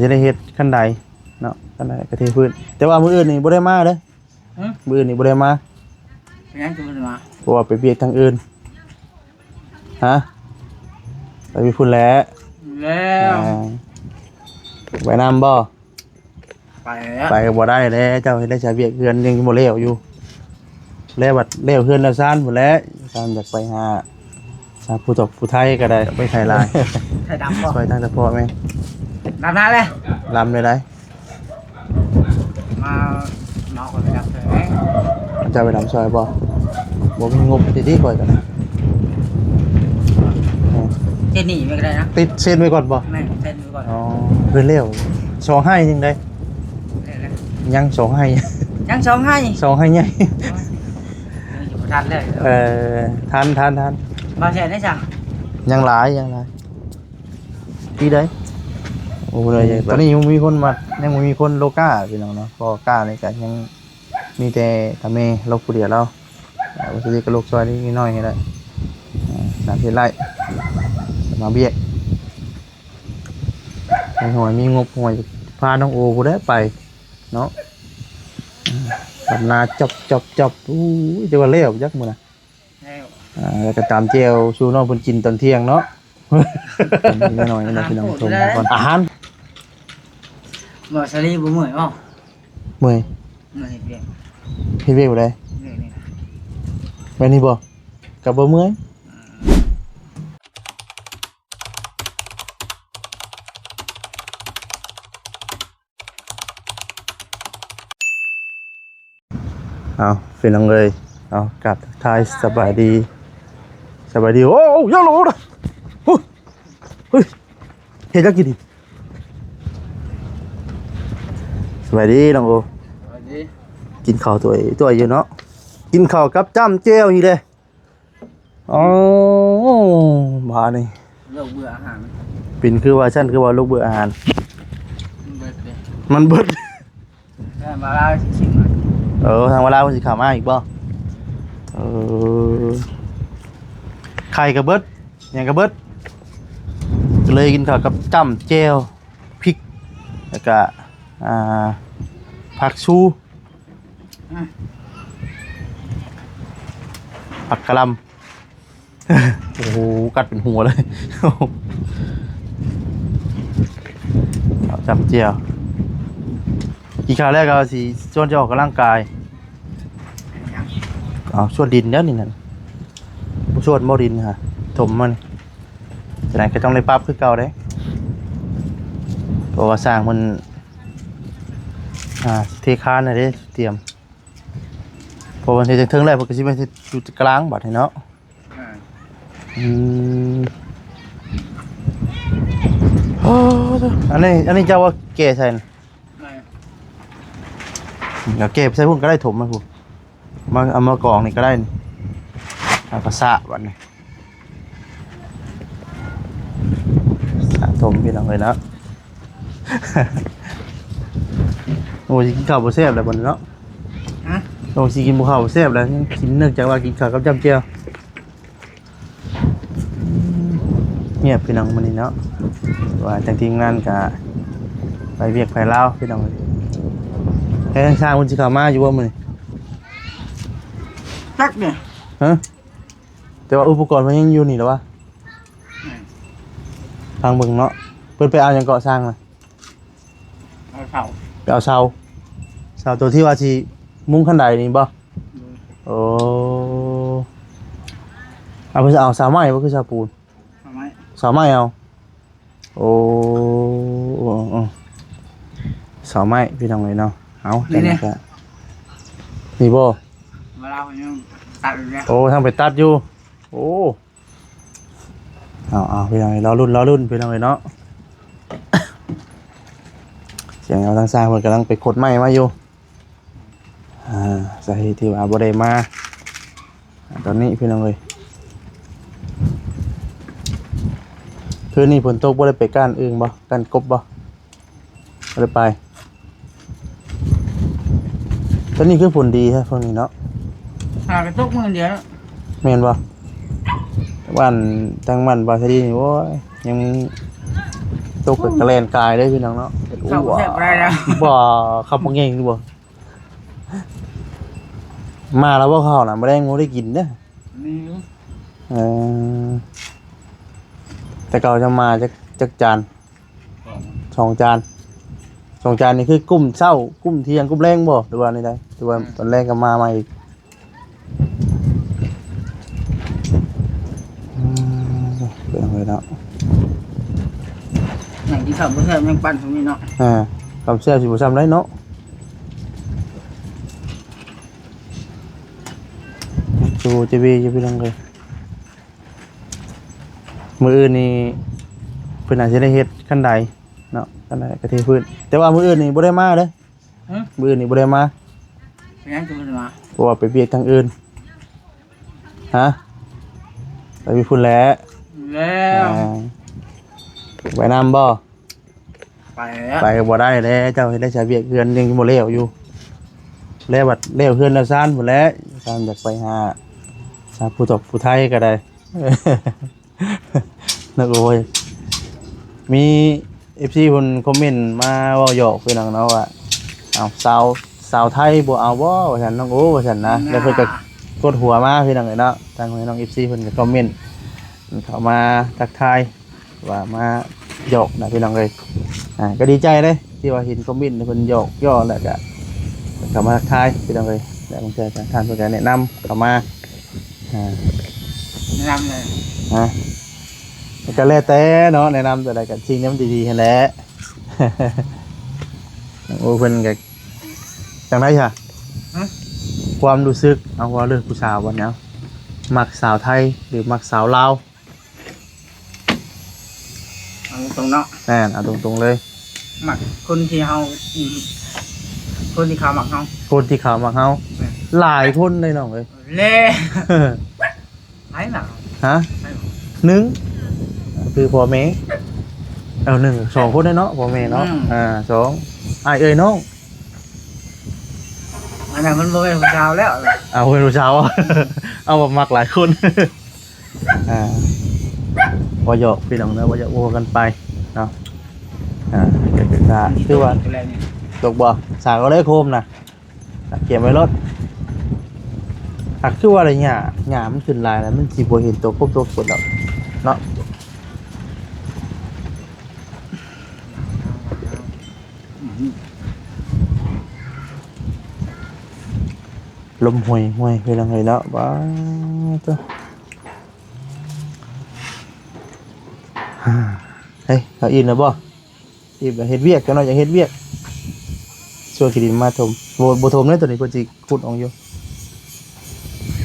ຊິໄດ້ເຮັດຂັ້ນໃດເນາະ ຂັ້ນໃດກະເທພື້ນ ແຕ່ວ່າມື້ອື່ນນີ້ບໍ່ໄດ້ມາເດີ້. ຫຶ? ມື້ອື່ນນີ້ບໍ່ໄດ້ມາ. ເປັນຫຍັງຄືບໍ່ໄດ້ມາ? ເພາະວ່າໄປວຽກທາງອື່ນ. ຮະ? ໄປວຽກພຸ້ນແຫຼະ. ແລ້ວ ອ່າ ໄປນຳບໍ່? ໄປແລ້ວ ໄປກໍບໍ່ໄດ້ແຫຼະ ເຈົ້າເຮັດໄດ້ຊະ ວຽກເຮືອນຍັງບໍ່ແລ້ວຢູ່ ແລ້ວບັດແລ້ວເຮືອນແລ້ວຊານພຸ້ນແຫຼະ ຊານຢາກໄປຫາ ຖ້າຜູ້ຕົກຜູ້ໄທກໍໄດ້ ໄປໄທລາຍ ໄທດຳບໍ່? ຊ່ອຍທາງສະເພາະແມ່ນ ດຳນາເລີຍ ດຳໄດ້ໃດ. ມາ ມາເອົາຂ້ອຍໄປດຳຊ່ອຍແດ່. ເຈົ້າໄປດຳຊ່ອຍບໍ່? ບໍ່ມີງົບຕິຕິຂ້ອຍກໍໄດ້. ເຊັນໜີ້ໄວ້ກໍໄດ້ນະ. ຕິດເຊັນໄວ້ກ່ອນບໍ່? ແມ່ນ ເຊັນໄວ້ກ່ອນ. ອໍ ເພິ່ນແລ້ວ ສອງໄຮ່ຍັງໄດ້. ແລ້ວ ຍັງສອງໄຮ່ ຍັງສອງໄຮ່ ສອງໄຮ່ໃຫຍ່. ຍັງຢູ່ບໍ່ທັນເລີຍ. ເອີ ທັນ ທັນ ທັນ. ບໍ່ແຊນໄດ້ຊະ ຍັງຫຼາຍ ຍັງຫຼາຍ. ປີໃດ? ໂອ້ ຕອນນີ້ຍັງບໍ່ມີຄົນມາ ຍັງບໍ່ມີຄົນໂລກ້າພີ່ນ້ອງເນາະ ເພາະກ້ານີ້ກະຍັງມີແຕ່ຕາແມ່ລາວຜູ້ດຽວລາວ ອ່າ ວ່າຊິເຮັດກະໂລກຊ່ອຍນິດໜ້ອຍນີ້ແຫຼະ ອ່າ ສາມເຮັດໄລ່ ມາວຽກ ມີຫອຍມີງົບຫອຍ ພານ້ອງໂອຜູ້ໃດໄປເນາະ ດຳນາຈອບໆໆ. ໂອ້ຍ ແຕ່ວ່າແລ້ວຈັກມື້ນະ. ແລ້ວ ອ່າ ແລ້ວກໍຕຳແຈ່ວສູ່ນ້ອງເພິ່ນກິນຕອນທ່ຽງເນາະ. ແນ່ນອນຢູ່ແລ້ວພີ່ນ້ອງ ອາຫານໂປດຢູ່ແລ້ວ ອາຫານ ບໍ່ ສາລີບໍ່ເມື່ອຍບໍ່? ເມື່ອຍ ເມື່ອຍເຮັດວຽກ ເຮັດວຽກແບບໃດ? ແບບນີ້ນະ ແບບນີ້ບໍ່? ກໍບໍ່ເມື່ອຍ. ເອົາ ພີ່ນ້ອງເອີຍ ເອົາ ກາບທັກທາຍສະບາຍດີ ສະບາຍດີ. ໂອ້ ໂອ້ ຢ່າໂລດ ໂອ້ ເຮີ້ຍ ເຮັດຫຍັງກິນນີ້? ສະບາຍດີນ້ອງໂອ ສະບາຍດີ. ກິນເຂົ້າຕົວ ຕົວຢູ່ເນາະ ກິນເຂົ້າກັບຈ້ຳແຈ່ວນີ້ເດ້. ອໍ ບາດນີ້ ໂລກເບື່ອອາຫານ ເປັນຄືວ່າຊັ້ນ ຄືວ່າໂລກເບື່ອອາຫານ ມັນເບິດເດ້ ມັນເບິດ. ທາງວ່າລາວຊິຊິມ ເອີ ທາງວ່າລາວເພິ່ນຊິເຂົ້າມາອີກບໍ່? ເອີ ໄຂ່ກໍເບິດ ຫຍັງກໍເບິດ ກໍເລີຍກິນເຂົ້າກັບຈ້ຳແຈ່ວ ພິກ ແລ້ວກະ ອ່າ ຜັກຊູ ອືມ ຜັກກະຫຼ່ຳ ໂອ້ໂຫ ກັດເປັນຫົວເລີຍ ເອົາຈ້ຳແຈ່ວ. ກິນຂ້າວແລ້ວກໍຊິຊວນຈະອອກກຳລັງກາຍ. ເອົາ ຊວນດິນແລ້ວນີ້ນະ ບໍ່ຊວນບໍ່ດິນຫາ ຖົມມັນ ຈັ່ງໃດກໍຕ້ອງໄດ້ປັບຄືເກົ່າເດ້ ເພາະວ່າຊ່າງເພິ່ນ ອ່າ ເທຄານແລ້ວເດ້ ຕຽມ ເພາະວ່າເຮັດເທິງໆແລ້ວ ເພິ່ນກໍຊິມາເຮັດຢູ່ກາງບາດນີ້ເນາະ. ອ່າ ອືມ ໂອ້ ອັນນີ້ ອັນນີ້ເຈົ້າວ່າແກ່ໃສ່ນະ ແມ່ນ ເອົາແກ່ໃສ່ພຸ້ນກໍໄດ້ ຖົມມາພຸ້ນ ມາ ເອົາມາກອງນີ້ກໍໄດ້ນີ້ ເອົາກະສະບັດນີ້ ສະຖົມພີ່ນ້ອງເອີຍເນາະ. ໂອ້ ຊິກິນເຂົ້າບໍ່ແຊບແລ້ວບັດນີ້ເນາະ. ຮະ? ໂອ້ ຊິກິນບໍ່ເຂົ້າບໍ່ແຊບແລ້ວ ກິນ ເນື່ອງຈາກວ່າກິນເຂົ້າກັບຈ້ຳແຈ່ວ. ງຽບພີ່ນ້ອງມື້ນີ້ເນາະ ວ່າທາງທີມງານກະໄປວຽກໄປລາວພີ່ນ້ອງ. ແຕ່ທາງຊ່າງເພິ່ນຊິເຂົ້າມາຢູ່ບໍ່ມື້ນີ້? ຈັກເດ້. ຮະ? ແຕ່ວ່າອຸປະກອນມັນຍັງຢູ່ນີ້ແຫຼະວະ. ແມ່ນ. ຟັງເບິ່ງເນາະ ເພິ່ນໄປເອົາຫຍັງເກາະຊ່າງນະ? ເອົາເສົາ ໄປເອົາເສົາ ເສົາໂຕທີ່ວ່າຊິມຸງຄັນໄດນີ້ບໍ່? ໂດຍ. ໂອ້ ເອົາ ເພິ່ນເອົາເສົາໄມ້ບໍ່ ຄືເສົາປູນ? ເສົາໄມ້ ເສົາໄມ້ເອົາ. ໂອ້ ເອີ ເອີ ເສົາໄມ້ພີ່ນ້ອງເອີຍເນາະ. ເອົາ ນີ້ເດ້ ຈັ່ງໃດກໍ ນີ້ບໍ່? ເວລາເພິ່ນຍັງຕັດຢູ່ເດ້. ໂອ້ ທາງໄປຕັດຢູ່. ໂອ້ ເອົາ ເອົາ ພີ່ນ້ອງເອີຍ ລໍລຸ້ນ ລໍລຸ້ນ ພີ່ນ້ອງເອີຍເນາະ. ສຽງເອົາ ທາງຊ່າງເພິ່ນກຳລັງໄປຂົດໄມ້ມາຢູ່. ອ່າ ສາເຫດທີ່ວ່າບໍ່ໄດ້ມາ ອ່າ ຕອນນີ້ພີ່ນ້ອງເອີຍ ຄືນນີ້ຝົນຕົກ ບໍ່ໄດ້ໄປກ້ານອຶ່ງບໍ່? ກ້ານກົບບໍ່? ບໍ່ໄດ້ໄປ. ຕອນນີ້ຄືຝົນດີແທ້ພວກນີ້ເນາະ. ຫາກະຕົກມື້ດຽວ. ແມ່ນບໍ່? ບ້ານ ທາງບ້ານບາສະດີນີ້ ໂອ້ຍ ຍັງຕົກກະແລ່ນກາຍເດ້ພີ່ນ້ອງເນາະ. ເຂົ້າແຊບບໍ່ໄດ້ແລ້ວ. ບໍ່ ເຂົ້າບໍ່ເກັ່ງຢູ່ບໍ່? ມາແລ້ວບໍ່ເຂົ້ານະ? ມື້ແລງບໍ່ໄດ້ກິນເດີ້. ມີຢູ່. ເອີ ແຕ່ເກົ່າຈະມາຈັກ ຈັກຈານ? ສອງ ສອງຈານ. ສອງຈານນີ້ຄືກຸ້ມເຊົ້າ, ກຸ້ມທ່ຽງ, ກຸ້ມແລງບໍ່ ຫຼືວ່າແນວໃດ? ຫຼືວ່າ ອືມ ຕອນແລງກໍມາໃໝ່ອີກ? ອືມ ເປັນຫຍັງເລີຍເນາະ. ຫຍັງກິນເຂົ້າບໍ່ແຊບ ຍັງປັ່ນຊ່ວງນີ້ເນາະ. ອ່າ ຄວາມແຊບຊິບໍ່ຊ່ຳໃດເນາະ. ໂອ້ ເຈບີ ເຈບີ ພີ່ນ້ອງເອີຍ. ມື້ອື່ນນີ້ເພິ່ນອາດຊິໄດ້ເຮັດຄັນໄດເນາະ, ຄັນໄດກະເທພື້ນ. ແຕ່ວ່າມື້ອື່ນນີ້ບໍ່ໄດ້ມາເດີ້. ຫຶ? ມື້ອື່ນນີ້ບໍ່ໄດ້ມາ. ເປັນຫຍັງຈຶ່ງບໍ່ໄດ້ມາ? ເພາະວ່າໄປວຽກທາງອື່ນ. ຮະ? ໄປວຽກພຸ້ນແຫຼະ. ແລ້ວ ອ່າ ໄປນຳບໍ່? ໄປແລ້ວ ໄປກໍບໍ່ໄດ້ແຫຼະ. ເຈົ້າເຮັດໄດ້ຊະ ວຽກເຮືອນຍັງບໍ່ແລ້ວຢູ່. ແລ້ວບັດແລ້ວເຮືອນແລ້ວຊານພຸ້ນແຫຼະ. ຊານຢາກໄປຫາ ຫາຜູ້ທອກຜູ້ໄທກໍໄດ້. ນະ ໂອ້ຍ ມີເອັຟຊີເພິ່ນຄອມເມັນມາເວົ້າຫຍອກພີ່ນ້ອງເນາະວ່າ ເອົາ ສາວ ສາວໄທບໍ່ເອົາບໍ່ ວ່າຊັ້ນ ນ້ອງໂອ ວ່າຊັ້ນນະ. ແລ້ວເພິ່ນກໍກົດຫົວມາພີ່ນ້ອງເອີຍເນາະ. ທາງນ້ອງເອັຟຊີເພິ່ນກໍຄອມເມັນເຂົ້າມາທັກທາຍ ວ່າມາຫຍອກນະພີ່ນ້ອງເອີຍ. ອ່າ ກໍດີໃຈເດ້ທີ່ວ່າເຫັນຄອມເມັນເພິ່ນຫຍອກລໍ້ ແລ້ວກໍເຂົ້າມາທັກທາຍພີ່ນ້ອງເອີຍ. ແລ້ວບາງເທື່ອທາງທ່ານເພິ່ນກໍແນະນຳເຂົ້າມາ ອ່າ ແນະນຳເລີຍ ຮະ ກໍແລ້ວແຕ່ເນາະ ແນະນຳຕົວໃດກໍສິ່ງທີ່ມັນດີໆຫັ້ນແຫຼະ. ໂອ້ ເພິ່ນກໍຈັ່ງໃດຊະ? ຫະ? ຄວາມຮູ້ສຶກ ເອົາ ເວົ້າເລື່ອງຜູ້ສາວບັດນີ້ ເອົາ ມັກສາວໄທ ຫຼື ມັກສາວລາວ? ເອົາຕົງໆເນາະ. ແມ່ນ ເອົາຕົງໆເລີຍ. ມັກຄົນທີ່ເຮົາ ອືມ ຄົນທີ່ເຂົາມັກເຮົາ. ຄົນທີ່ເຂົາມັກເຮົາ. ແມ່ນ. ຫຼາຍຄົນເດ້ນ້ອງເອີຍ. ແລ້ວ ໃຜລະ? ຮະ? ໃຜລະ? ໜຶ່ງ ຄືພໍ່ແມ່. ເອົາ ໜຶ່ງ ສອງຄົນເດ້ເນາະ ພໍ່ແມ່ເນາະ. ອືມ ອ່າ ສອງ ອ້າຍເອື້ອຍນ້ອງ. ອັນນັ້ນມັນບໍ່ແມ່ນຜູ້ສາວແລ້ວ. ເອົາ ເປັນຜູ້ສາວ. ເອົາ ມັກຫຼາຍຄົນ. ອ່າ ບໍ່ຫຍອກພີ່ນ້ອງເນາະ ບໍ່ຫຍອກ ເວົ້າກັນໄປເນາະ. ອ່າ ກໍຄືວ່າ ຄືວ່າຕົກບໍ່ ສາກເອົາເລີຍໂຄມນະ ກຽມໄວ້ໂລດ. ຫາກຄືວ່າໄລຍະ ຫຍ້າມັນຂຶ້ນຫຼາຍແລ້ວ ມັນຊິບໍ່ເຫັນຕົວຄົບຕົວຄົນດອກເນາະ. ລົມຫວຍໆ ພີ່ນ້ອງເອີຍເນາະ. ວ້າ ໂທ້ ເຮີ້ຍ ເຂົາອີ່ມແລ້ວບໍ່? ອີ່ມແລ້ວ ເຮັດວຽກ ຈັກໜ່ອຍຈະເຮັດວຽກ. ຊ່ວຍຂີ້ດິນມາຖົມ ບໍ່ ບໍ່ຖົມເດ້ ໂຕນີ້ເພິ່ນຊິຂຸດອອກຢູ່.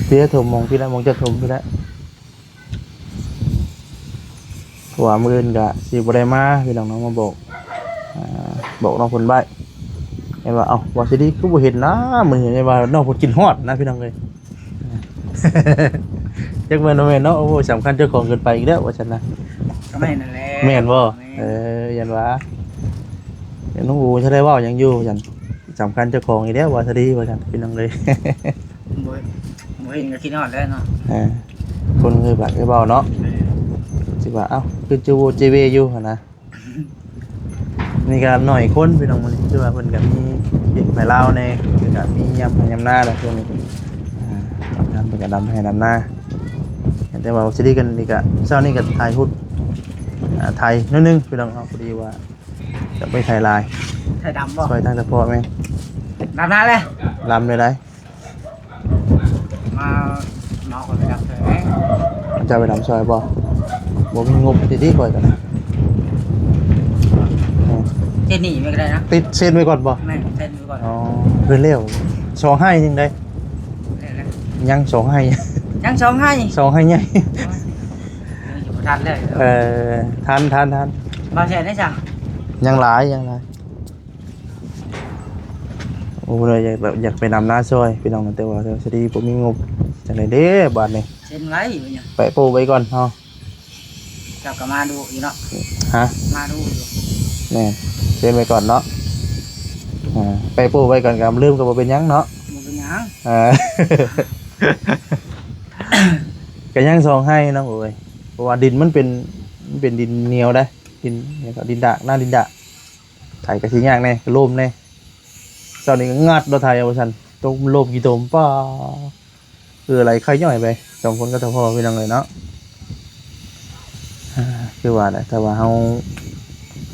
ເພຍຖົມໝ່ອງພີ້ແຫຼະ ໝ່ອງຈະຖົມພີ້ແຫຼະ. ເພາະວ່າມື້ອື່ນກະຊິບໍ່ໄດ້ມາພີ່ນ້ອງເນາະ ມາບອກ ອ່າ ບອກນ້ອງເພິ່ນໄວ້ ແມ່ນວ່າ ເອົ້າ ບໍ່ຊິດີຄືບໍ່ເຫັນນະ ມື້ນີ້ ແມ່ນວ່ານ້ອງເພິ່ນຄິດຮອດນະພີ່ນ້ອງເອີຍ. ຈັກແມ່ນບໍ່ແມ່ນເນາະ. ໂອ້ຍ ສຳຄັນເຈົ້າຂອງເກີນໄປອີກແລ້ວ ວ່າຊັ້ນນະ. ກໍແມ່ນນັ້ນແຫຼະ. ແມ່ນບໍ່? ແມ່ນ. ເອີ ຢ້ານວ່າ ນ້ອງໂອຈະໄດ້ເວົ້າຫຍັງຢູ່ວ່າຊັ້ນ. ສຳຄັນເຈົ້າຂອງອີກແລ້ວ ວ່າຊະດີ ວ່າຊັ້ນ ພີ່ນ້ອງເອີຍ. ບໍ່ ບໍ່ເຫັນກໍຄິດຮອດແລ້ວເນາະ. ເອີ ຄົນເຄີຍປາກເຄີຍເວົ້າເນາະ. ແມ່ນ. ຊິວ່າ ເອົ້າ ຄືຈະໂວເຈເວຢູ່ຫັ້ນນະ. ນີ້ກໍໜ້ອຍຄົນພີ່ນ້ອງ ມື້ນີ້ຄືວ່າເພິ່ນກໍມີວຽກໄປລາວແດ່ ແລ້ວກໍມີຍາມໄຮ່ຍາມນາແຫຼະຊ່ວງນີ້. ອ່າ ຍາມເພິ່ນກໍດຳໄຮ່ດຳນາ ແຕ່ວ່າຊິໄດ້ກັນນີ້ກໍ ເຊົ້ານີ້ກໍຖ່າຍຮູບ ອ່າ ຖ່າຍໜ້ອຍໜຶ່ງພີ່ນ້ອງເນາະ. ພໍດີວ່າຈະໄປຖ່າຍລາຍ ຖ່າຍດຳບໍ່? ຊ່ວຍທາງສະເພາະແມ່ນ ດຳນາເລີຍ ດຳເລີຍໄດ. ມາ ມາເອົາຂ້ອຍໄປດຳຊ່ອຍແດ່. ເຈົ້າໄປດຳຊ່ອຍບໍ່? ບໍ່ມີງົບຕິດດີຂ້ອຍກໍໄດ້. ເຊັນນີ້ໄວ້ກໍໄດ້ນະ. ຕິດເຊັນໄວ້ກ່ອນບໍ່? ແມ່ນ ເຊັນໄວ້ກ່ອນ. ອໍ ເພິ່ນແລ້ວ ສອງໄຮ່ຍັງໄດ້. ແລ້ວ ຍັງສອງໄຮ່ ຍັງສອງໄຮ່ ສອງໄຮ່ໃຫຍ່. ຍັງຢູ່ບໍ່ທັນເລີຍ. ເອີ ທັນ ທັນ ທັນ. ບ່າວແສນໄດ້ຊະ? ຍັງຫຼາຍ ຍັງຫຼາຍ. ໂອ້ ຢາກ ຢາກໄປດຳນາຊ່ອຍພີ່ນ້ອງ ແຕ່ວ່າສະດີບໍ່ມີງົບ ຈັ່ງໃດເດ້ບາດນີ້. ເຊັນໄວ້ ແປະໂປ້ໄວ້ກ່ອນເຮົາ ເຈົ້າກໍມາດຸຢູ່ເນາະ. ຮະ? ມາດຸຢູ່. ແມ່ນ ເຊັນໄວ້ກ່ອນເນາະ. ອ່າ ແປະໂປ້ໄວ້ກ່ອນ ກໍລືມກໍບໍ່ເປັນຫຍັງເນາະ. ບໍ່ເປັນຫຍັງ. ເອີ ກໍຍັງສອງໄຮ່ນ້ອງໂອຍ ເພາະວ່າດິນມັນເປັນ ມັນເປັນດິນໜຽວໄດ໋ ດິນຫຍັງກໍ ດິນດາກ ໜ້າດິນດາກ. ໄຖກໍຊິຍາກແດ່ ກໍລົ້ມແດ່. ເຊົ້ານີ້ກໍງັດລົດໄຖວ່າຊັ້ນ ຕົກລົ້ມຂີ້ຕົມ ປ້າ ເອີ ໄຫຼໄຂ່ຍ້ອຍໄປ ສອງຄົນກັບເຖົ້າພໍ່ ພີ່ນ້ອງເອີຍເນາະ. ອ່າ ຄືວ່າແຫຼະ ຖ້າວ່າເຮົາ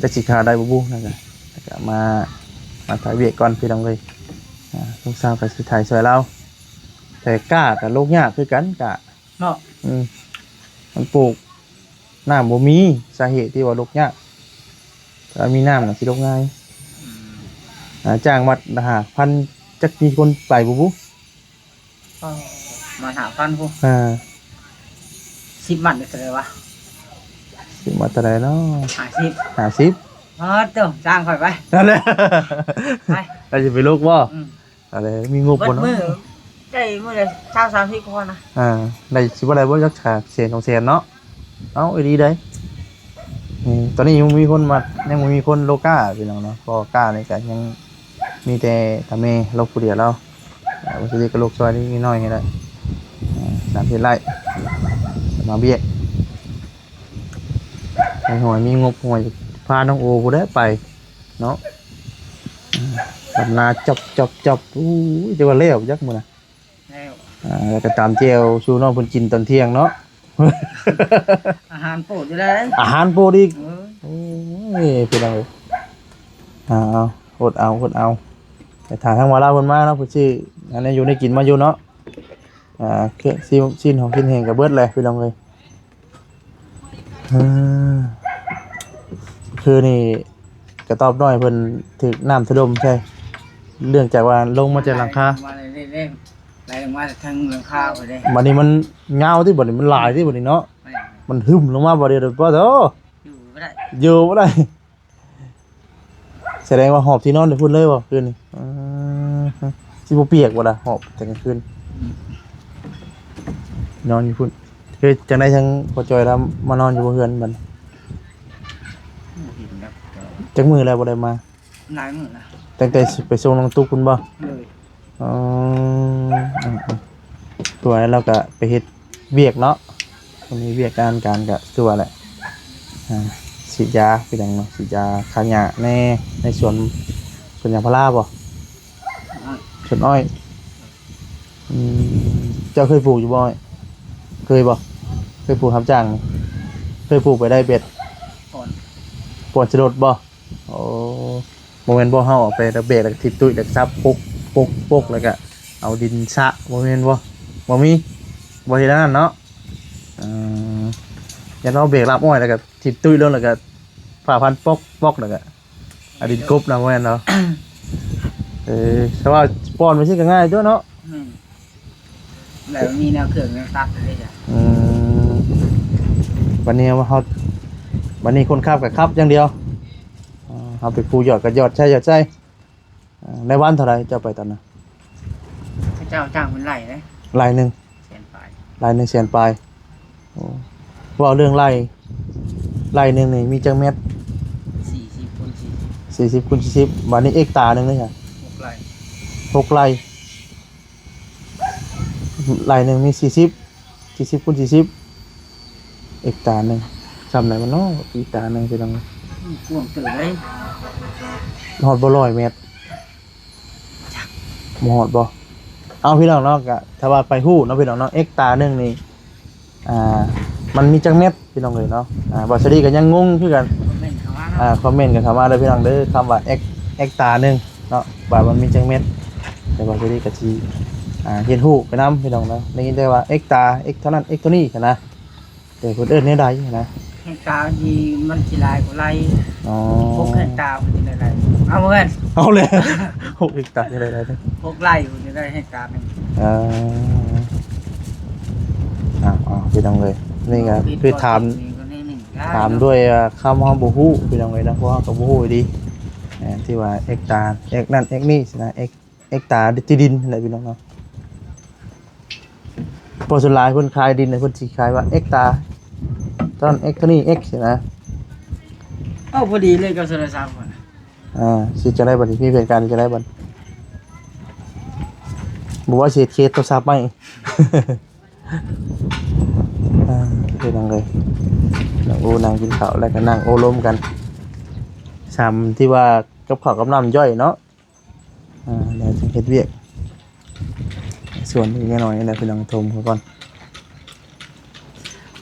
ຈັກຊິຫາໄດ້ບໍ່ບຸ ນັ້ນກະ ກະມາ ມາຖ່າຍວຽກກ່ອນ ພີ່ນ້ອງເອີຍ. ອ່າ ລູກສາວກໍຊິຖ່າຍຊ່ວຍລາວ ແຕ່ກ້າກໍລົກຍາກຄືກັນ ກ້າ ເນາະ ອືມ ມັນປູກ ນ້ຳບໍ່ມີ ສາເຫດທີ່ວ່າລົກຍາກ ຖ້າມີນ້ຳນະຊິລົກງ່າຍ. ອືມ ອ່າ ຈ້າງມັດລະຫ້າພັນ ຈັກມີຄົນໄປບໍ່ບຸ? ອໍ ມັດຫ້າພັນພຸ້ນ ອ່າ ສິບມັດເທົ່າໃດວະ? ສິບມັດເທົ່າໃດເນາະ? ຫ້າສິບ ຫ້າສິບ. ອໍ ໂຕ ຈ້າງຂ້ອຍໄປ ນັ້ນແຫຼະ ໄປ ແລ້ວຊິໄປລົກບໍ່? ອືມ ອັນໃດມີງົບບໍ່ເນາະ? ເບິດມື້ໄດ້ມື້ລະຊາວສາມສິບກໍພໍນະ. ອ່າ ໄດ້ ຊິບໍ່ໄດ້ບໍ່ຈັກສາມແສນສອງແສນເນາະ. ເອົ້າ ອີ່ຫຼີໃດ໋ ນີ້ ຕອນນີ້ຍັງບໍ່ມີຄົນມາ ຍັງບໍ່ມີຄົນໂລກ້າ ພີ່ນ້ອງເນາະ. ເພາະກ້ານີ້ກໍຍັງມີແຕ່ຕາແມ່ລາວຜູ້ດຽວລາວ ອ່າ ບໍ່ຊິໄດ້ກໍລູກຊ່ອຍນິດໜ້ອຍນີ້ແຫຼະ. ອ່າ ສາມເຮັດໄຮ່ ມາບຽກ ໃຫ້ຫອຍມີງົບຫອຍ ພານ້ອງໂອຜູ້ໃດໄປເນາະ. ດຳນາຈອບໆໆ ໂອ້ຍ ຈະວ່າແລ້ວຈັກມື້ນະ ແລ້ວ ອ່າ ແລ້ວກໍຕຳແຈ່ວສູ່ນ້ອງເພິ່ນກິນຕອນທ່ຽງເນາະ. ອາຫານໂປດຢູ່ແລ້ວ ອາຫານໂປດອີກ ເອີ ໂອ້ຍ ພີ່ນ້ອງເອີຍ ອ່າ ເອົາ ອົດເອົາ ອົດເອົາ ໄປຖ້າທາງວ່າລາວເພິ່ນມາເນາະ ເພິ່ນຊື້ອັນນີ້ຢູ່ໃນກິນມາຢູ່ເນາະ. ອ່າ ຄືຊີ້ນ ຊີ້ນຫອງຊີ້ນແຫ້ງກໍເບິດແຫຼະ ພີ່ນ້ອງເອີຍ. ເອີ ຄືນີ້ກະຕອບນ້ອຍເພິ່ນຖືກນ້ຳຖະຫຼົ່ມໃສ່ ເນື່ອງຈາກວ່າລົງມາຈາກຫຼັງຄາ ມາເລື້ອຍໆ ໄຫຼລົງມາທາງຫຼັງຄາພຸ້ນເດ້. ບັດນີ້ມັນຍາວຕິ ບັດນີ້ມັນຫຼາຍຕິ ບັດນີ້ເນາະ ແມ່ນ ມັນຫຶ້ມລົງມາບັດດຽວ ປະໂທ້ ຢູ່ບໍ່ໄດ້ ຢູ່ບໍ່ໄດ້. ສະແດງວ່າຫອບທີ່ນອນຢູ່ພຸ້ນເລີຍບໍ່ຄືນນີ້? ເອີ ຊິບໍ່ປຽກບໍ່ລະ ຫອບແຕ່ກາງຄືນ ອືມ ນອນຢູ່ພຸ້ນ. ເຮັດຈັ່ງໃດ ທາງພໍ່ຈ້ອຍລາວມານອນຢູ່ບໍ່ເຮືອນບັດນີ້? ບໍ່ເຫັນແລ້ວ ຈັກມື້ແລ້ວບໍ່ໄດ້ມາ? ຫຼາຍມື້ລະ ຕັ້ງແຕ່ໄປສົ່ງນ້ອງຕຸກພຸ້ນບໍ່? ເອີ ອໍ ອືມໆ ຕົວະແລ້ວກໍໄປເຮັດວຽກເນາະ ມັນມີວຽກງານການກໍຄືວ່າແຫຼະ ອ່າ ສີດຢາຄືຫຍັງເນາະ ສີດຢາຂ້າຫຍ້າແດ່ ໃນສວນ ສວນຢາງພາລາບໍ່? ສວນອ້ອຍ ອືມ ເຈົ້າເຄີຍປູກຢູ່ບໍ່ອ້ອຍ? ເຄີຍບໍ່? ເຄີຍປູກຮັບຈ້າງ ເຄີຍປູກໄປໄດ້ເບັດ ປ່ອນ ປ່ອນສະຫຼຸດບໍ່? ໂອ້ ບໍ່ແມ່ນບໍ່ ເຮົາເອົາໄປແລ້ວແບກ ແລ້ວກະຖິ້ມຕຸ້ຍ ແລ້ວກະສັບປົກ ປົກ ປົກ ແລ້ວກະເອົາດິນຊະ ບໍ່ແມ່ນບໍ່? ບໍ່ມີ ບໍ່ເຮັດອັນນັ້ນເນາະ. ເອີ ຢ້ານເຮົາແບກລາບອ້ອຍ ແລ້ວກະຖິ້ມຕຸ້ຍລົງ ແລ້ວກະຜ້າພັນປົກ ປົກ ແລ້ວກະເອົາດິນກົບນະ ບໍ່ແມ່ນເນາະ? ເອີ ແຕ່ວ່າປ້ອນໄປຊີ້ກະງ່າຍຕົວະເນາະ. ແມ່ນ ແລ້ວມີແນວເຄື່ອງແນວຕັດເດ້ຈ້ະ. ອືມ ບັດນີ້ເຮົາ ບັດນີ້ຄົນຂັບກໍຂັບຢ່າງດຽວ ເຮົາເປັນຜູ້ຢອດກໍຢອດໃສ່ ຢອດໃສ່. ເອີ ໃນວັນເທົ່າໃດເຈົ້າໄປຕອນນັ້ນ? ເຂົາເຈົ້າຈ້າງເປັນໄລ່ເດ້ ໄລ່ໜຶ່ງແສນປາຍ ໄລ່ໜຶ່ງແສນປາຍ. ໂອ້ ເວົ້າເລື່ອງໄລ່ ໄລ່ໜຶ່ງນີ້ມີຈັກແມັດ? ສີ່ສິບຄູນສີ່ສິບ ສີ່ສິບຄູນສີ່ສິບ. ບາດນີ້ເອັກຕາໜຶ່ງເດ້ ຫົກໄລ່ ຫົກໄລ່. ໄລ່ໜຶ່ງມີສີ່ສິບ ສີ່ສິບຄູນສີ່ສິບ ເອັກຕາໜຶ່ງ ຊ່ຳໃດມັນເນາະ ເອັກຕາໜຶ່ງ ພີ່ນ້ອງ ກວ້າງເຕີບເດ້. ຮອດບໍ່ຮ້ອຍແມັດ? ບໍ່ຮອດບໍ່? ເອົາ ພີ່ນ້ອງເນາະ ກະຖ້າວ່າໃຜຮູ້ເນາະ ພີ່ນ້ອງເນາະ ເອັກຕາໜຶ່ງນີ້ ອ່າ ມັນມີຈັກແມັດ ພີ່ນ້ອງເອີຍເນາະ. ອ່າ ບ່າວສາລີກໍຍັງງົງຄືກັນ ຄອມເມັນເຂົ້າມາເນາະ ອ່າ ຄອມເມັນກັນເຂົ້າມາເດີ ພີ່ນ້ອງເດີ ຄຳວ່າເອັກ ເອັກຕາໜຶ່ງເນາະ ວ່າມັນມີຈັກແມັດ. ແຕ່ບ່າວສາລີກໍຊິ ອ່າ ຮຽນຮູ້ໄປນຳ ພີ່ນ້ອງເນາະ. ໄດ້ຍິນແຕ່ວ່າເອັກຕາ ເອັກເທົ່ານັ້ນ ເອັກເທົ່ານີ້ຫັ້ນນະ ແຕ່ເພິ່ນເອີ້ນແນວໃດຫັ້ນນະ? ເຮັກຕານີ້ມັນຊິຫຼາຍກວ່າໄລ່. ອໍ ຫົກເຮັກຕາເພິ່ນຈະໄດ້ໄລ່ ເອົາເພິ່ນ ເອົາແຫຼະ ຫົກເຮັກຕາຈະໄດ້ໄລ່ ຫົກໄລ່ເພິ່ນຈະໄດ້ເຮັກຕາໜຶ່ງ. ເອີ ເອົາໆ ພີ່ນ້ອງເອີຍ ນີ້ກໍຄືຖາມ ຖາມດ້ວຍ ອ່າ ຄຳເຮົາບໍ່ຮູ້ ພີ່ນ້ອງເອີຍເນາະ ເພາະເຮົາກໍບໍ່ຮູ້ດີ ເອີ ທີ່ວ່າເອັກຕາ ເອັກນັ້ນເອັກນີ້ຊີ້ນະ ເອັກ ເອັກຕາທີ່ດິນຫັ້ນແຫຼະ ພີ່ນ້ອງເນາະ. ເພາະສ່ວນຫຼາຍເພິ່ນຂາຍດິນ ເພິ່ນຊິຂາຍວ່າເອັກຕາ ຕອນເອັກເທົ່ານີ້ເອັກຊີ້ນະ. ເອົາ ພໍດີເລີຍກັບໂທລະສັບຂ້ອຍ. ອ່າ ຊິຈັ່ງໃດບັດນີ້? ມີແຜນການຊິຈັ່ງໃດບັດ? ບໍ່ວ່າຊິເຮັດເຄສໂທລະສັບໃໝ່. ອ່າ ເປັນຫຍັງເລີຍ? ນັ່ງໂອ້ ນັ່ງກິນເຂົ້າ ແລ້ວກໍນັ່ງໂອ້ລົມກັນ ສ່ຳທີ່ວ່າ ກັບເຂົ້າກັບນ້ຳຍ່ອຍເນາະ. ອ່າ ແລ້ວຈຶ່ງເຮັດວຽກ ສ່ວນນີ້ແມ່ນ້ອຍນີ້ແຫຼະ ພີ່ນ້ອງ ຖົມເຂົາກ່ອນ.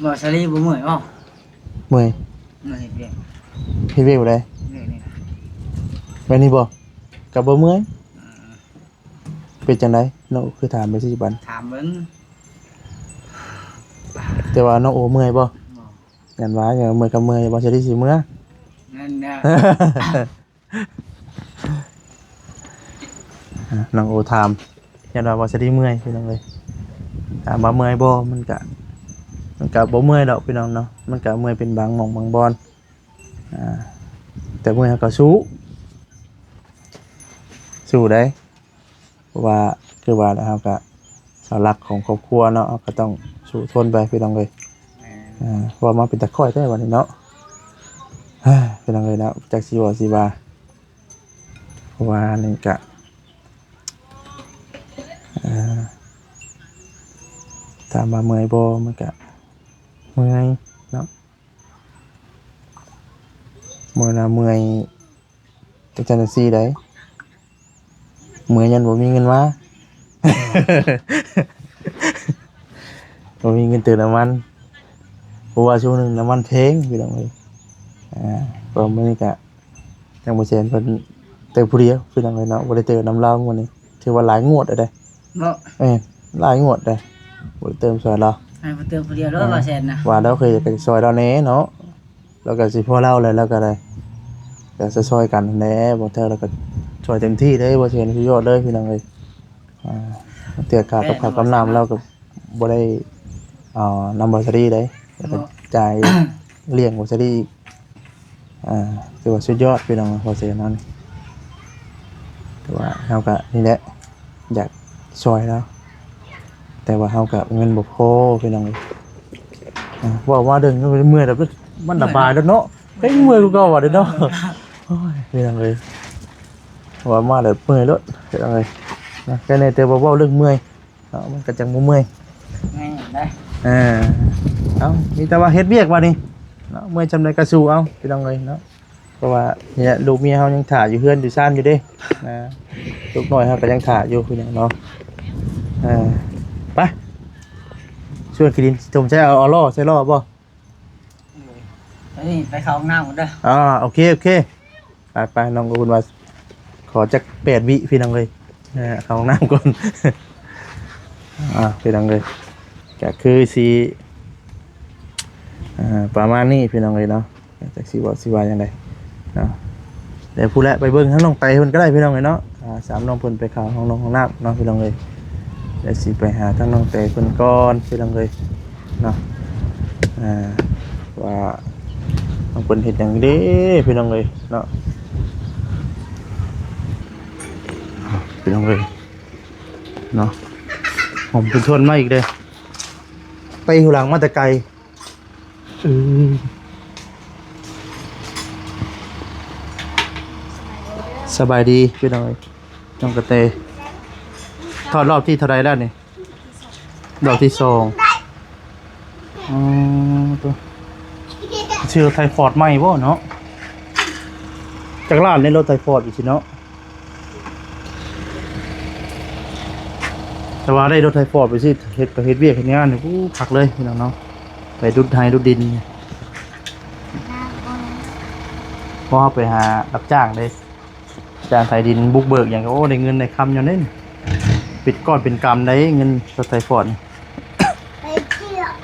ບໍ່ ສາລີບໍ່ເມື່ອຍບໍ່? ເມື່ອຍ. ເມື່ອຍເຮັດວຽກ. ເຮັດວຽກແບບໃດ? ແບບນີ້ນະ. ແບບນີ້ບໍ່? ກໍບໍ່ເມື່ອຍ. ອືມ. ເປັນຈັ່ງໃດ? ນ້ອງຄືຖາມໄປຊິບັດ. ຖາມເບິ່ງ. ແຕ່ວ່ານ້ອງໂອເມື່ອຍບໍ່? ບໍ່. ຢ້ານວ່າ ເມື່ອຍກໍເມື່ອຍ ບໍ່ ສາລີຊິເມື່ອ. ນັ້ນນະ. ອ່າ ນ້ອງໂອຖາມ ຢ້ານວ່າບໍ່ສາລີເມື່ອຍ ພີ່ນ້ອງເອີຍ. ຖາມວ່າເມື່ອຍບໍ່? ມັນກະ ມັນກະບໍ່ເມື່ອຍດອກ ພີ່ນ້ອງເນາະ. ມັນກະເມື່ອຍເປັນບາງໝ່ອງບາງບ່ອນ ອ່າ ແຕ່ເມື່ອຍເຮົາກໍສູ້ ສູ້ໄດ໋. ເພາະວ່າຄືວ່າແຫຼະ ເຮົາກະເສົາຫຼັກຂອງຄອບຄົວເນາະ ເຮົາກະຕ້ອງສູ້ທົນໄປ ພີ່ນ້ອງເອີຍ. ແມ່ນ. ອ່າ ເວົ້າມາເປັນຕາຄ້ອຍແທ້ບັດນີ້ເນາະ ພີ່ນ້ອງເອີຍເນາະ. ຈັກຊິເວົ້າຊິວ່າ ເພາະວ່ານີ້ກະ ເອີ ຖາມວ່າເມື່ອຍບໍ່? ມັນກະເມື່ອຍເນາະ. ບໍ່ແມ່ນວ່າເມື່ອຍຈັ່ງຊັ້ນຈັ່ງຊີ້ໃດ໋ ເມື່ອຍຍ້ອນບໍ່ມີເງິນມາ ບໍ່ມີເງິນເຕີມນ້ຳມັນ ເພາະວ່າຊ່ວງໜຶ່ງນ້ຳມັນແພງ ພີ່ນ້ອງເອີຍ. ອ່າ ກໍມື້ນີ້ກະ ທາງບໍ່ແຊນເພິ່ນເຕີມຜູ້ດຽວ ພີ່ນ້ອງເອີຍເນາະ ບໍ່ໄດ້ເຕີມນຳລາວງວດນີ້ ຖືວ່າຫຼາຍງວດແລ້ວເດ້. ເນາະ ແມ່ນ ຫຼາຍງວດເດ້ ບໍ່ໄດ້ເຕີມຊ່ອຍລາວ. ໃຫ້ເພິ່ນເຕີມຜູ້ດຽວໂລດ ເອີ ວ່າແສນນະ ວ່າແລ້ວເຄີຍຈະຊ່ອຍລາວແດ່ເນາະ ລາວກໍຊິພໍລາວແຫຼະ ລາວກໍໄດ້ ກໍຊ່ອຍໆກັນຫັ້ນແຫຼະ. ບໍ່ແທ້ລາວກໍຊ່ອຍເຕັມທີ່ເດ້ ບໍ່ແສນສຸດຍອດເລີຍ ພີ່ນ້ອງເອີຍ. ອ່າ ເທື່ອຄ່າກັບເຂົ້າກັບນ້ຳລາວກໍ ບໍ່ໄດ້ເອົານຳບໍ່ສາລີໃດ໋ ແລ້ວກໍ ເນາະ ຈ່າຍລ້ຽງບໍ່ສາລີອີກ. ອ່າ ຖືວ່າສຸດຍອດພີ່ນ້ອງ ພໍເສຍນັ້ນ ແຕ່ວ່າເຮົາກະນີ້ແຫຼະ ຢາກຊ່ອຍລາວ ແຕ່ວ່າເຮົາກະເງິນບໍ່ພໍພີ່ນ້ອງເອີຍ. ອ່າ ເວົ້າມາເລື່ອງເມື່ອຍແລ້ວ ມັນລະບາຍແລ້ວເນາະ ເອີ ເຮັດເມື່ອຍກວ່າເກົ່າວ່າເດ້ເນາະ. ເອີ ໂອ້ຍ ພີ່ນ້ອງເອີຍ ເວົ້າມາແລ້ວເມື່ອຍໂລດ ພີ່ນ້ອງເອີຍ ນະ. ແຕ່ແນ່ແຕ່ວ່າເວົ້າເລື່ອງເມື່ອຍ ເນາະ ມັນກໍຈັ່ງບໍ່ເມື່ອຍ ແມ່ນໄດ໋. ເອີ ເອົາ ມີແຕ່ວ່າເຮັດວຽກບາດນີ້ເນາະ ເມື່ອຍສ່ຳໃດກໍສູ້ເອົາ ພີ່ນ້ອງເອີຍເນາະ. ເພາະວ່ານີ້ແຫຼະ ລູກເມຍເຮົາຍັງຖ້າຢູ່ເຮືອນຢູ່ຊານຢູ່ເດ້ ນະ ລູກນ້ອຍເຮົາກໍຍັງຖ້າຢູ່ ພີ່ນ້ອງເນາະ. ເອີ ໄປ ຊວນຂີ້ດິນ ສົມໃຈເອົາ ເອົາລໍ້ໃສ່ລໍ້ບໍ່? ໂດຍ ໄປນີ້ ໄປເຂົ້າຫ້ອງນ້ຳກ່ອນເດີ. ອ່າ ໂອເຄ ໂອເຄ ໄປໆ ນ້ອງກໍເພິ່ນວ່າ ຂໍຈັກແປດວິພີ່ນ້ອງເອີຍ ເອີ ເຂົ້າຫ້ອງນ້ຳກ່ອນ. ອ່າ ພີ່ນ້ອງເອີຍ ກໍຄືຊິ ອ່າ ປະມານນີ້ພີ່ນ້ອງເອີຍເນາະ. ຈັກຊິເວົ້າຊິວ່າຈັ່ງໃດເນາະ ແຕ່ພຸ້ນແຫຼະ ໄປເບິ່ງທາງນ້ອງແຕເພິ່ນກໍໄດ້ພີ່ນ້ອງເອີຍເນາະ. ອ່າ ສາມນ້ອງເພິ່ນໄປເຂົ້າຫ້ອງນ້ອງຫ້ອງນ້ຳເນາະ ພີ່ນ້ອງເອີຍ. ແຕ່ຊິໄປຫາທາງນ້ອງແຕເພິ່ນກ່ອນ ພີ່ນ້ອງເອີຍເນາະ ອ່າ ວ່ານ້ອງເພິ່ນເຮັດຫຍັງເດ້ ພີ່ນ້ອງເອີຍເນາະ ພີ່ນ້ອງເອີຍເນາະ. ຫອມເປັນທວນມາອີກເດ້ ໄປຫູຫຼັງມາແຕ່ໄກ. ອືມ ສະບາຍດີພີ່ນ້ອງເອີຍ ນ້ອງກະແຕ ທອດຮອບທີເທົ່າໃດແລ້ວນີ້? ຮອບທີສອງ. ອໍ ໂຕ ຊື້ລົດໄຖຟອດໃໝ່ບໍ່ເນາະ? ຈັກລ້ານໃນລົດໄຖຟອດອີກຊິເນາະ? ແຕ່ວ່າໄດ້ລົດໄຖຟອດໄປຊິເຮັດ ໄປເຮັດວຽກເຮັດງານນີ້ ໂອ້ ຄັກເລີຍພີ່ນ້ອງເນາະ ໄປດຸດໄຮ່ດຸດດິນ. ເພາະເຮົາໄປຫາຮັບຈ້າງເດ້ ຈ້າງໄຖດິນບຸກເບີກຫຍັງກໍ ໂອ້ ໄດ້ເງິນໄດ້ຄຳຢູ່ເດ້ ເປັນກ້ອນເປັນກຳໄດ້ເງິນລົດໄຖຟອດ.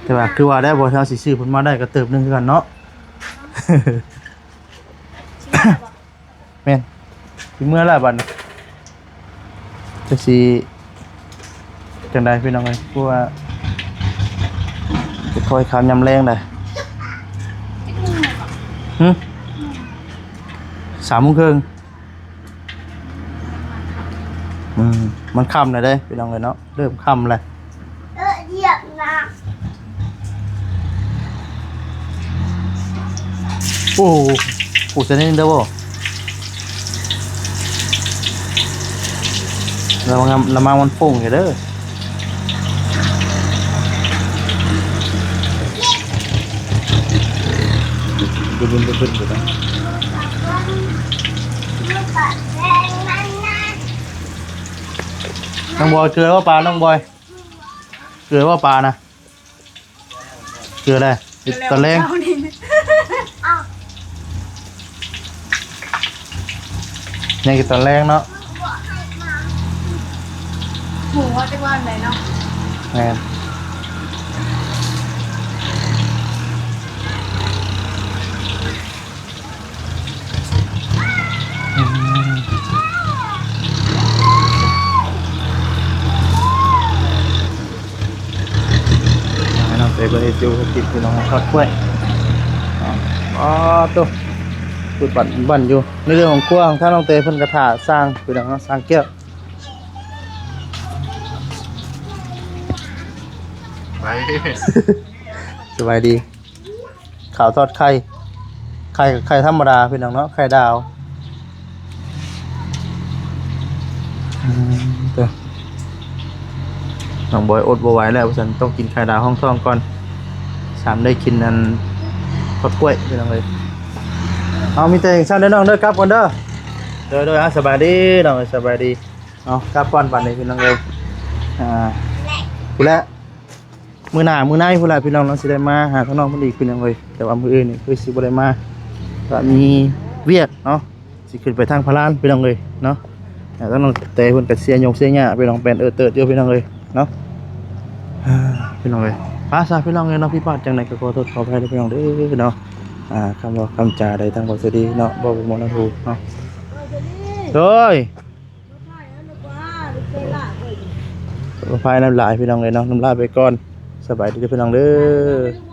ແຕ່ວ່າຄືວ່າໄດ້ ບໍ່ ເຮົາຊິຊື້ເພິ່ນມາໄດ້ກໍເຕີບໜຶ່ງຄືກັນເນາະ. ແມ່ນ ຊິເມືອແລ້ວບັດນີ້ ຈັກຊິຈັ່ງໃດພີ່ນ້ອງເອີຍ ຄືວ່າຈະຄ່ອຍຄ່ຳຍາມແລງໃດ໋. ຫຶ ສາມໂມງເຄິ່ງ. ອືມ ມັນຄ່ຳແລ້ວເດ້ພີ່ນ້ອງເອີຍເນາະ ເລີ່ມຄ່ຳແລ້ວ. ເອີ ຢຽບນະ ໂອ້ ປູກຊະນິດເດີບໍ່ ລະວັງ ລະວັງມັນຟົ້ງຢູ່ເດີ. ບຶດໆໆໆ ເອີ ນ້ອງບອຍ ເກືອບໍ່ປາ ນ້ອງບອຍ ເກືອບໍ່ປານະ? ເກືອແລ້ວ ຕອນແລງ ຍັງກິນຕອນແລງເນາະ. ໝູວ່າແຕ່ວ່າອັນໃດເນາະ? ແມ່ນ. ອືມ ໃຫ້ນ້ອງເຕເບິ່ງເຮັດຢູ່ເຮັດກິນ ພີ່ນ້ອງ ທອດກ້ວຍ. ອໍ ໂຕ ປຸດບັ້ນບັ້ນຢູ່ ໃນເລື່ອງຂອງຄົວຂອງທາງນ້ອງເຕ ເພິ່ນກະຖ້າຊ່າງ ພີ່ນ້ອງເນາະ ຊ່າງແກ້ວ. ໄປ ສະບາຍດີ. ເຂົ້າທອດໄຂ່ ໄຂ່ ໄຂ່ທຳມະດາ ພີ່ນ້ອງເນາະ ໄຂ່ດາວ. ອືມ ເດີ ນ້ອງບອຍອົດບໍ່ໄຫວແລ້ວວ່າຊັ້ນ ຕ້ອງກິນໄຂ່ດາວຮອງທ້ອງກ່ອນ ສາມໄດ້ກິນອັນ ທອດກ້ວຍ ພີ່ນ້ອງເອີຍ. ເອົາ ມີແຕ່ຊັ້ນເດີນ້ອງເດີ ກັບກ່ອນເດີ. ໂດຍ ໂດຍ ເອົາ ສະບາຍດີນ້ອງເອີຍ ສະບາຍດີ. ເອົາ ກັບກ່ອນບັດນີ້ ພີ່ນ້ອງເອີຍ. ອ່າ ພຸ້ນແຫຼະ ມື້ໜ້າມື້ໃນພຸ້ນລະ ພີ່ນ້ອງເນາະ ຊິໄດ້ມາຫາທາງນ້ອງເພິ່ນອີກ ພີ່ນ້ອງເອີຍ. ແຕ່ວ່າມື້ອື່ນນີ້ຄືຊິບໍ່ໄດ້ມາ ກະມີວຽກເນາະ ຊິຂຶ້ນໄປທາງພະລານ ພີ່ນ້ອງເອີຍເນາະ. ອ່າ ທາງນ້ອງເຕເພິ່ນກະເສຍຫຍ້ງເສຍຫຍ້າ ພີ່ນ້ອງ ແປນເອີເຕີດຢູ່ ພີ່ນ້ອງເອີຍເນາະ. ອ່າ ພີ່ນ້ອງເອີຍ ພາສາ ພີ່ນ້ອງເອີຍເນາະ ຜິດພາດຈັ່ງໃດກະຂໍໂທດຂໍອະໄພເດີ ພີ່ນ້ອງເດີເນາະ. ອ່າ ຄຳເວົ້າຄຳຈາໃດທາງບໍ່ສະດີເນາະ ເວົ້າບໍ່ມ່ວນຫູເນາະ. ໂດຍ ຂໍອະໄພນຳຫຼາຍ ພີ່ນ້ອງເອີຍເນາະ ລຳລາໄປກ່ອນ ສະບາຍດີເດີ ພີ່ນ້ອງເດີ.